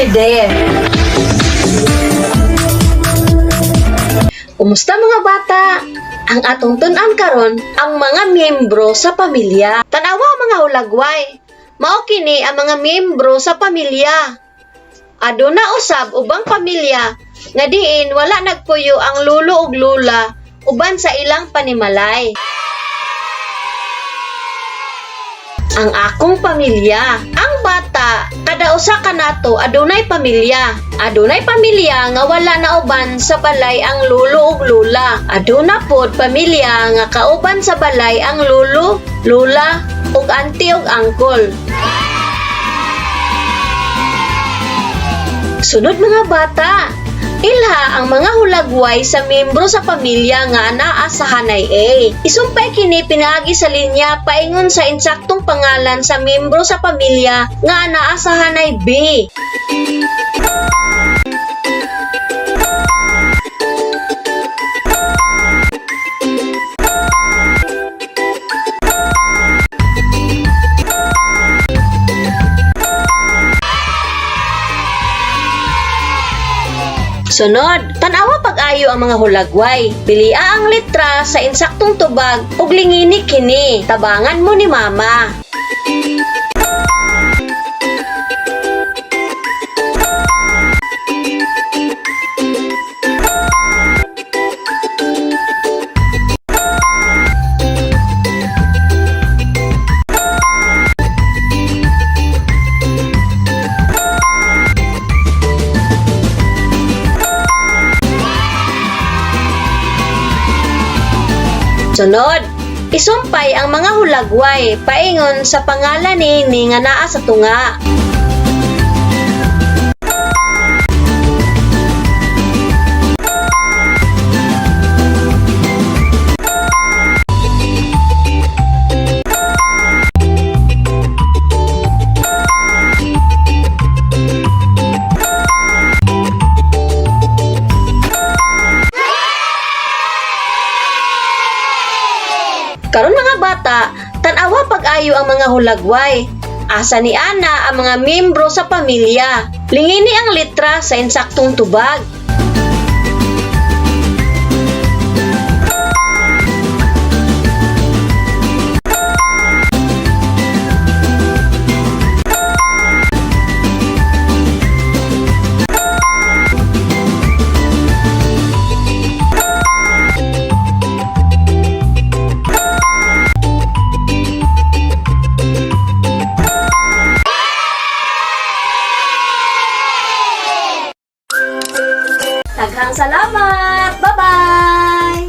you there. Kumusta, mga bata? Ang atong tun-an karon ang mga miyembro sa pamilya. Tanawa, mga hulagway. Mao kini ang mga miyembro sa pamilya. Aduna usab ubang pamilya nga diin wala nagpuyo ang lulo ug lola uban sa ilang panimalay. Ang akong pamilya. Ang bata, kada usa kanato adunay pamilya. Adunay pamilya nga wala na uban sa balay ang lulo ug lola. Aduna pod pamilya nga kauban sa balay ang lulo, lola, ug auntie ug uncle. Sunod, mga bata, ilha ang mga hulagway sa membro sa pamilya nga anaa sa hanay A. Isumpay kini pinaagi sa linya paingon sa insaktong pangalan sa membro sa pamilya nga anaa sa hanay B. Sunod, tan-awa pag-ayo ang mga hulagway. Pilia ang letra sa insaktong tubag ug lingini kini. Tabangan mo ni Mama. Sunod, isumpay ang mga hulagway paingon sa pangalan ni nga naa sa tunga. Karon, mga bata, tan-awa pag-ayo ang mga hulagway. Asa ni ana ang mga membro sa pamilya? Lingini ang letra sa insaktong tubag. Daghang salamat! Bye-bye!